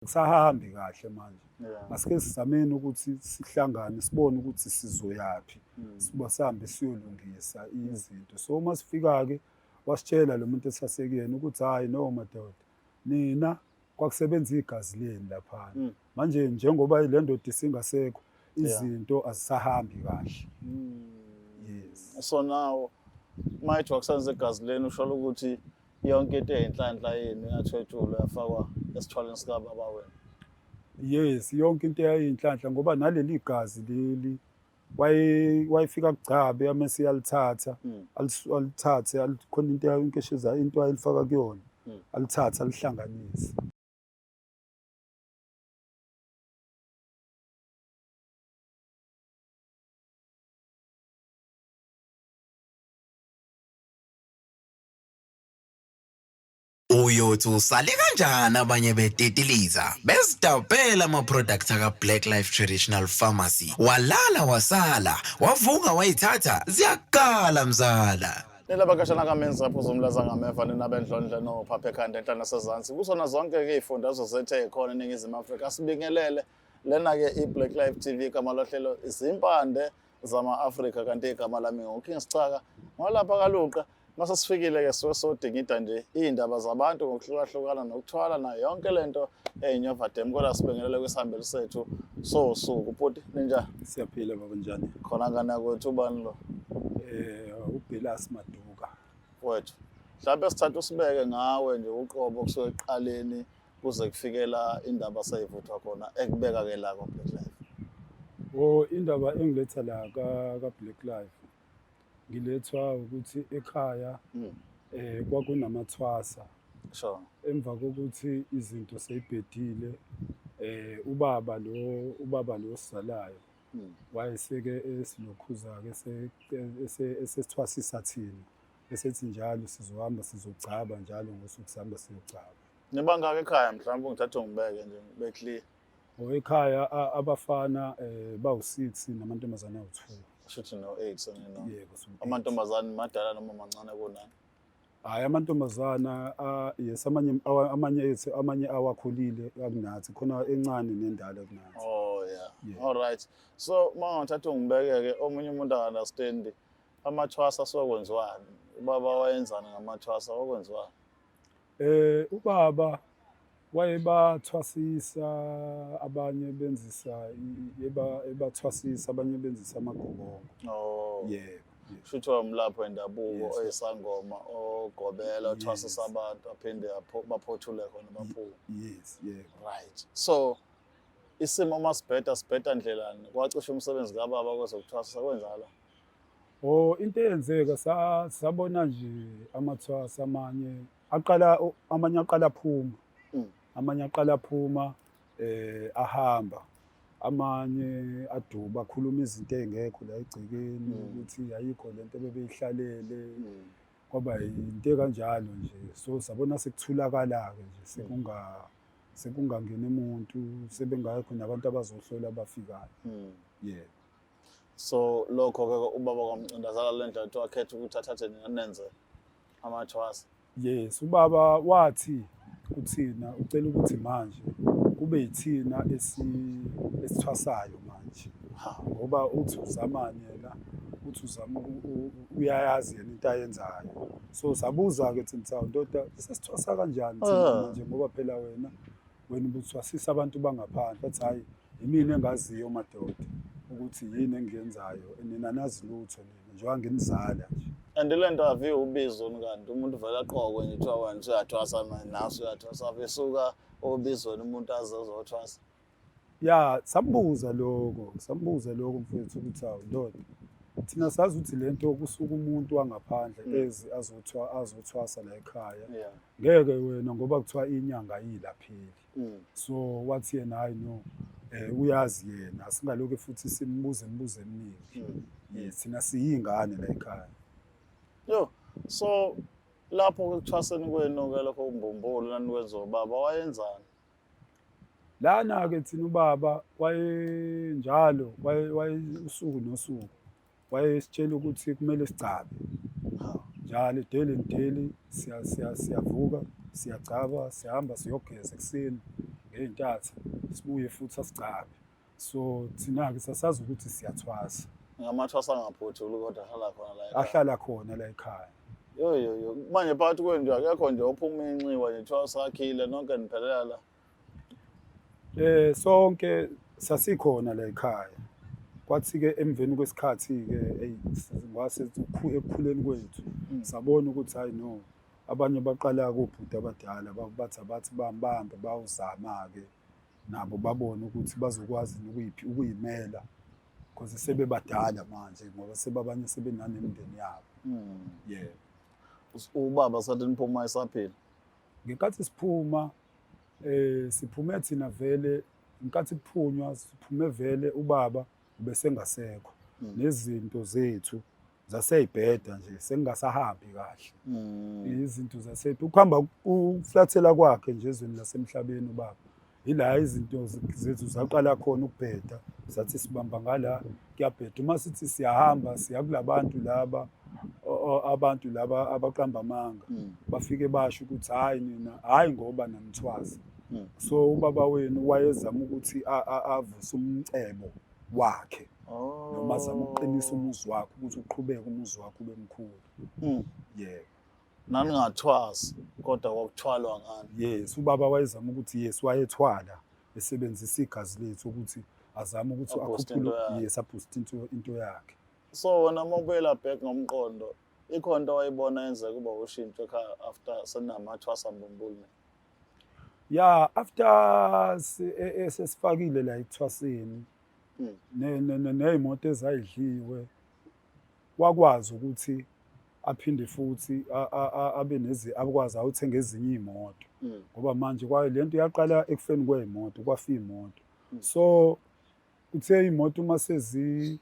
Akusahambi kahle manje. Asike sizameni ukuthi sihlangane sibone ukuthi sizoyaphi. Siba sihambe siyolungisa izinto. So uma sifika-ke wasitshela lo muntu esasekuyena ukuthi hhayi no madoda nina kwakusebenza igazi lenu laphana. Manje njengoba le ndoda isingasekho izinto azisahambi kahle. Yes. So now mayithi wakusenza igazi lenu usho ukuthi yonke into eyinhlanhla yenu yathwetshulwa yafakwa esithwaleni sikababa wenu. Yes, yonke into eyayinhlanhla ngoba naleli gazi leli wayefika kugcabe amese iyalithatha alithathe khona into inkesheza into ayilifaka kuyona alithathe alihlanganise. Uyothi usale kanjani abanye betitiliza bezidabhela ama-product aka-Black Life Traditional Pharmacy walala wasala wavuka wayithatha ziyakala mzala. Nilabakashana kamenzi apho uzomlaza ngameva ninabendlondle nophapha ekhanda enhla nasezansi kusona zonke-ke iy'fundazwe zethu ey'khona eNingizimu Afrika sibingelele lena-ke i-Black Life TV igama lohlelo izimpande zama-Afrika kanti igama lami nguKing Sicaka ngolapha kaLuqa. Mase sifikile-ke suke sodingida nje iy'ndaba zabantu ngokuhlukahlukana nokuthwala nayo yonke le nto eyinyova demu kodwa sibingelele kwisihambeli sethu sosuku. Bhuti, ninjani? Siyaphila baba, njani? Khona ngane yakwethu ubani lo? UBelas Maduka. Wethu. Mhlawumbe sithatha usibeke ngawe nje uqobo kusuka ekuqaleni kuze kufikela indaba seyivuthwa khona ekubeka-ke la kwa-Black Life. Oh, indaba engiletha la ka-Black Life ngilethwa ukuthi ekhaya kwakunamathwasa. Sure. Emva kokuthi izinto seyibhedile ubaba lo osizalayo wayeseke esilokhuza-ke esesithwasisa thina esethi njalo sizohamba sizogcaba njalo ngosuku sihamba siyogcaba. Nibangaka ekhaya mhlawumbe ungithathe ungibeke nje ngibe clear. Oh, ekhaya abafana bawu-6 namantombazane awu-2. Shuthi no-8 senino. Yebo, so Amantombazane madala noma mancane kunani? Hhayi amantombazana yes amanye ethu amanye awakhulile akunathi khona encane nendala kunathi. Oh yeah. Yeah. All right. So uma ngathatha ungibeke-ke omunye umuntu aka-understand amathwasa asokwenziwani? Ubaba wayenzani ngamathwasa okwenziwani? Ubaba wayebathwasisa abanye benzisa ebathwasisa abanye benzisa amagobongo. Oh. Yebo. Shuthi wamlaphi wendabuko Yes. oyisangoma ogobela othwasisa abantu aphinde baphothule khona baphume. Yes, yebo. Right. So isimo masibheda sibheda ndlelani kwacisha umsebenzi kababa kwezokuthwasisa kwenzakala. Oh, into eyenzeka sabona nje amathwasa amanye aqala amanye aqala aphuma. Amanye aqala aphuma ahamba. Amanye aduba akhuluma izinto ey'ngekho la egcekeni ukuthi ayikho lento ebebeyihlalele. Kwaba into ekanjalo nje. So sabona sekuthulakala-ke nje sekungangeni umuntu sebengekho nabantu abazohlola abafikayo. Yebo. So lokho-ke ubaba kwamcindezela le ndlela ukuthi wakhetha ukuthi athathe nina nenze amathwasa. Yes, ubaba wathi kuthina ucela ukuthi manje kube yithina esithwasayo manje. Ngoba uthi uzamani yena, uthi uzama uyayazi yena into ayenzayo. So sabuza-ke thina sawu ndoda sesithwasa kanjani thina manje ngoba phela wena ubuthwasisa abantu bangaphandle. Wathi hhayi yimina engaziyo madoda ukuthi yini engiyenzayo nina nazi lutho nina njengoba nginizala nje. And le nto aviwe ubizo kanti umuntu vele aqokwe nje kuthiwa wena usuyathwasa manje nawe usuyathwasa ave esuka obizweni umuntu aze uzothwasa. Ya, sambuza lokho mfowethu ukuthi hawu ndoda thina sazi ukuthi lento kusuka umuntu wangaphandle eze azothwasa la ekhaya. Ngeke wena ngoba kuthiwa inyanga ayilapheli. So wathi yena hayi no uyazi yena asingalokhu futhi simbuze imibuzo eminingi. Yes, thina siyingane la ekhaya. Yo, so lapho ekuthwaseni kwenu-ke lokho kumbumbulu nanikwenza ubaba wayenzani? Lana-ke thina ubaba wayenjalo waye usuku nosuku wayesitshela ukuthi kumele sigcabe njalo daily and daily siyavuka siyagcaba siyahamba siyogeza ekuseni. Ngey'ntatha sibuye futhi asigcabe. So thina-ke sasazi ukuthi siyathwasa. Ngamathwasa angaphuthuli kodwa ahlala khona la ekhaya. Ahlala khona la ekhaya. Yo yo yo. Manje phakathi kwenu nje akekho nje ophuma inxiwa nje kuthiwa sakhile nonke niphelela la. Sonke sasikhona la ekhaya. Kwathi-ke emveni kwesikhathi-ke eyi ngase ekukhuleni kwethu sabona ukuthi hayi no abanye baqala-ke obhuti abadala bathi abathi bambambe bawuzama-ke nabo babone ukuthi bazokwazi ukuyimela because sebebadala manje ngoba sebabanye sebenanemindeni yabo. Yebo. Ubaba sathi niphuma esaphila. Ngenkathi siphuma siphume thina vele ngenkathi kuphunywa siphume vele ubaba ubesengasekho nezinto zethu zaseyibheda nje sengingasahambi kahle. Izinto zasethu ukuhamba ukuflathela kwakhe nje ezweni lasemhlabeni ubaba ila izinto zethu zaqala khona ukubheda, sathi sibamba ngala kuyabheda. Uma sithi siyahamba siya kulabantu laba abantu laba abaqamba amanga bafike basho ukuthi hhayi nina, hhayi ngoba nanithwasa. So ubaba wenu wayezama ukuthi avuse umcebo wakhe noma azame ukuqinisa umuzi wakhe ukuthi uqhubeke umuzi wakhe ube mkhulu. Yebo. Naningathwasi kodwa kwakuthwalwa ngani? Yes, ubaba wayezama ukuthi yes wayethwala esebenzisa igazi lethu ukuthi azame ukuthi Aboost into akhuphule, yakhe. yes, aboost into yakhe. So wena uma ubuyela back ngomqondo, ikhona into owayibona yenzeka kuba ushintsho ekhaya after senamathwasa mbumbulu? Ya, after sesifakile la ekuthwaseni ney'moto ezayidliwe, wakwazi ukuthi aphinde futhi abe nezi akwazi awuthenga ezinye iy'moto. Ngoba manje kwaye lento yaqala ekufeni kwey'moto, kwafa iy'moto. So kuthe iy'moto uma sezi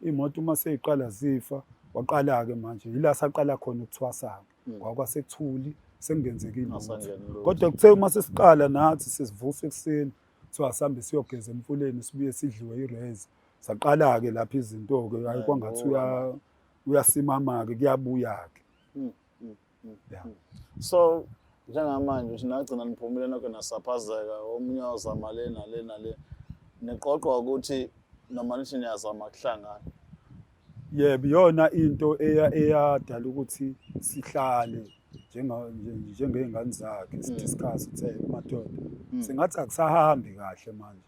iy'moto uma sey'qala zifa, waqala-ke manje yila saqala khona ukuthwasa-ke. Kwakwasekuthuli sekungenzeki lutho. Asangeni lutho. Kodwa kuthe uma sesiqala nathi sesivuswa ekuseni kuthiwa sihambe siyogeza emfuleni sibuye sidliwe irezi. Saqala-ke lapho izinto-ke, hhayi Hayi kwangathi bo. uyasimama-ke kuyabuya-ke. Yeah. So njengamanje uthi nagcina niphumile nonke nasaphazeka, omunye wazama le nale nale, niqoqwa ukuthi noma nithi niyazama kuhlangana. Yebo, iyona into eyadala ukuthi sihlale njengey'ngane zakhe sidiscuss ukuthi hey madoda sengathi akusahambi kahle manje.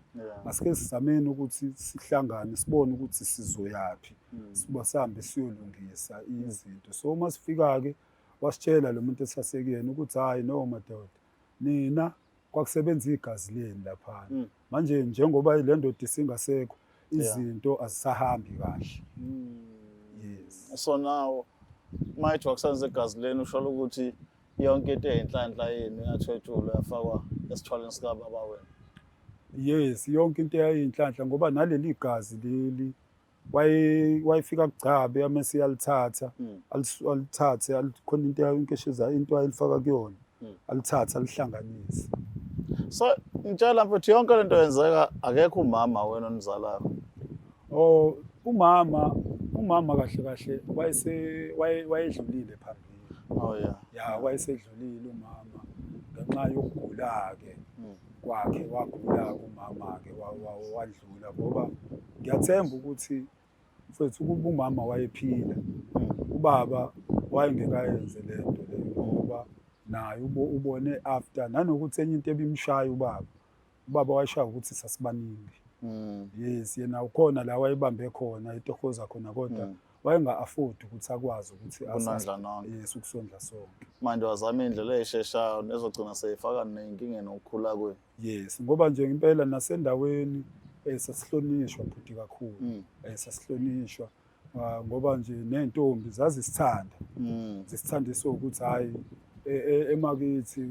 Asike sizameni ukuthi sihlangane sibone ukuthi sizoyaphi, siba sihambe siyolungisa izinto. So uma sifika-ke wasitshela lo muntu esasekuyena ukuthi hhayi no madoda, nina kwakusebenza igazi lenu laphana. Manje njengoba le ndoda isingasekho izinto azisahambi kahle. Yes. So now mayithi wakusebenza igazi lenu usho ukuthi yonke into eyinhlanhla yenu yathwetshulwa yafakwa esithwaleni sikababa wenu. Yes, yonke into eyayinhlanhla ngoba naleli gazi leli wayefika kugcabe amese iyalithatha alithathe khona into inkesheza into ayilifaka kuyona alithathe alihlanganise. So ngitshela mfethu yonke lento yenzeka akekho umama wena onizalayo. Oh, umama kahle kahle wayedlulile phambili. Oh yeah. Ya, wayesedlulile umama ngenxa yokugula-ke kwakhe, wagula umama-ke wadlula ngoba ngiyathemba ukuthi mfethu ukuba umama wayephila ubaba wayengekayenze le nto le ngoba naye ubone after nanokuthi enye into ebimshaya ubaba, ubaba wayeshaya ukuthi sasibaningi. Yes, yena ukhona la wayebambe khona itohoza khona kodwa wayenga-afford ukuthi akwazi ukuthi Ukunondla nonke. Yes, ukusondla sonke. Manje wazama indlela eyisheshayo nezogcina seyifaka ney'nkingeni ngokukhula kwenu. Yes, ngoba nje impela nasendaweni sasihlonishwa bhuti kakhulu. Sasihlonishwa ngoba nje ney'ntombi zazisithanda. Zisithandiswa ukuthi hhayi emakithi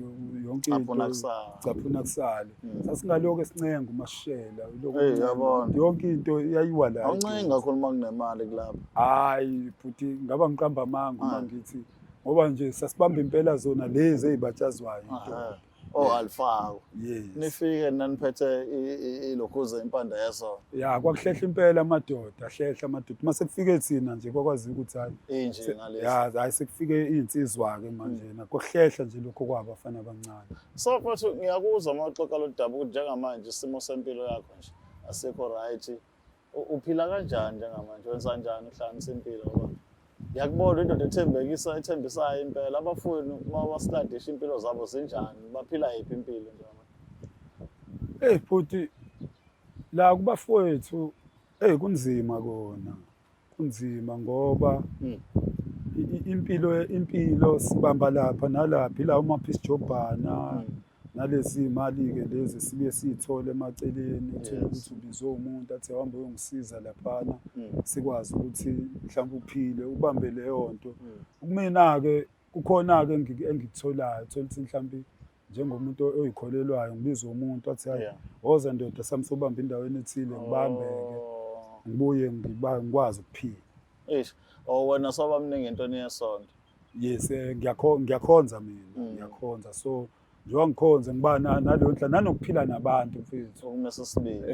yonke into Caphuna kusale. Caphuna kusale. Sasingalokhu esincenga umashela, ulokhu Hey, uncenga. yabona. Yonke into iyayiwa la. Awuncengi kakhulu uma kunemali kulapho. Hhayi bhuti, ngaba ngiqamba amanga uma Hhayi. ngithi ngoba nje sasibamba impela zona lezi ey'batshazwayo Ahhe. intombi. Oh, alifakwa. Yes. Nifike naniphethe ilokhuze impanda yeso. Ya, kwakuhlehla impela amadoda, ahlehla amadoda. Uma sekufike thina nje kwakwaziwa ukuthi hayi Inje ngalezi. Ya, hayi, sekufike iy'nsizwa-ke manje kwakuhlehla nje lokho kwabafana abancane. So mfowethu, ngiyakuzwa uma uxoxa lo daba ukuthi njengamanje isimo sempilo yakho nje asikho right. Uphila kanjani njengamanje? Wenza kanjani uhlanganisa impilo, ngoba ngiyakubona indoda ethembekisa, ethembisayo impela. Abafowenu uma basilandisha impilo zabo zinjani? Baphila yiphi impilo njengamanje? Eyi bhuti, la kubafowethu, eyi kunzima kona, kunzima ngoba impilo sibamba lapha nalapha, ila umaphisi-jobhana nalezi mali-ke lezi sibuye siy'thole emaceleni, uthole ukuthi ubizwe umuntu athi hamba uyongisiza laphana, sikwazi ukuthi mhlawumbe uphile ubambe leyo nto. Kumina-ke kukhona-ke engikutholayo, uthola ukuthi mhlawumbe njengomuntu oyikholelwayo ngibizwe umuntu athi hayi, woza ndoda sami sobamba endaweni ethile, ngibambe-ke, ngibuye ngikwazi ukuphila. Eish, oh, wena soba mningi entweni yesonto. Yes, ngiyakhonza mina, ngiyakhonza. So njengoba ngikhonza ngiba naleyo nhla nanokuphila nabantu mfethu. Ukumisa isibindi.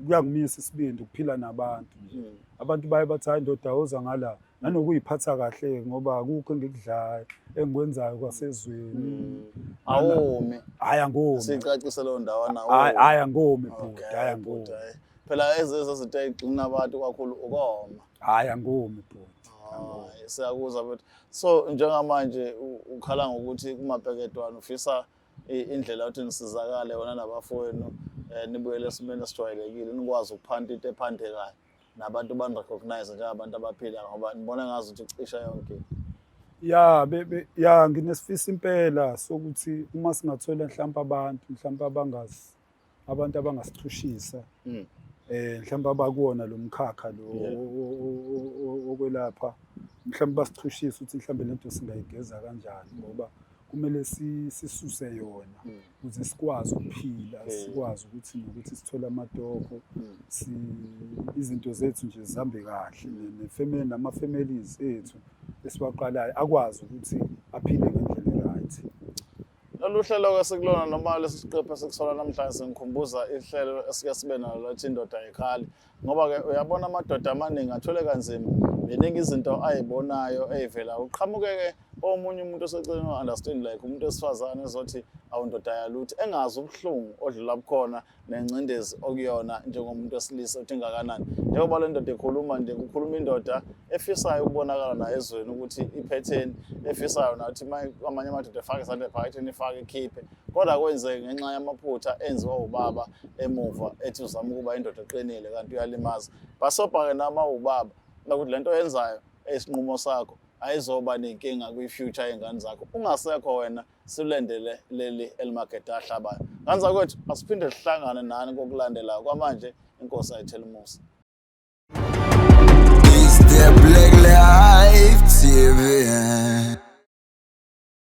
Kuyangimisa isibindi ukuphila nabantu nje. Abantu baye bathi hayi ndoda woza ngala, nanokuyiphatha kahle ngoba akukho engikudlayo engikwenzayo kwasezweni. Awumi. Hayi, angomi. Sicacise leyo ndawana. Hayi, hayi, angomi bhuti, hayi, angomi. Bhuti, hayi. Phela ezinye zezinto ey'gcina abantu kakhulu ukoma. Hayi, angomi bhuti. Hayi, siyakuzwa bhuti. So njengamanje ukhala ngokuthi kumapeketwane ufisa indlela yokuthi nisizakale wena nabafowenu, nibuyele esimeni esijwayelekile, nikwazi ukuphanta into ephandekayo nabantu bani-recognize njengabantu abaphilayo, ngoba nibona ngazuthi ucisha yonke into. Ya, ya, nginesifiso impela sokuthi uma singathola mhlawumbe abantu, mhlawumbe abangazi, abantu abangasichushisa, mhlawumbe abakuwona lo mkhakha lo okwelapha, mhlawumbe basichushise ukuthi mhlawumbe lento singayigeza kanjani, ngoba kumele sisuse yona ukuze sikwazi ukuphila, sikwazi ukuthi nokuthi sithole amatoko, izinto zethu nje zihambe kahle, ne-family nama-families ethu esiwaqalayo akwazi ukuthi aphile ngendlela e-right. Lolu hlelo-ke esikulona noma lesi siqephu esikusona namhlanje singikhumbuza ihlelo esike sibe nalo lathi Indoda Ayikhali, ngoba-ke uyabona amadoda amaningi athwele kanzima, ziningi izinto ayibonayo ey'vela uqhamuke-ke omunye umuntu oseceleni o-understand like umuntu wesifazane ezothi awundoda yalutho, engazi ubuhlungu odlula bukhona nengcindezi okuyona njengomuntu wesilisa uthi ingakanani. Njengoba le ndoda ikhuluma nje, kukhuluma indoda efisayo ukubonakala nayo ezweni ukuthi iphetheni, efisayo nathi amanye amadoda efake isandla ephaketheni, ifake ikhiphe, kodwa kwenzeke ngenxa yamaphutha enziwa ubaba emuva, ethi uzama ukuba indoda eqinile kanti uyalimaza. Basobha-ke nama ubaba ukuthi lento oyenzayo eyisinqumo sakho ayizoba nenkinga kwi-future yey'ngane zakho ungasekho wena. Silendele leli elimagede ahlabayo. Ngane zakwethu, asiphinde sihlangane nani kokulandelayo. Kwamanje inkosi ayithele umusa.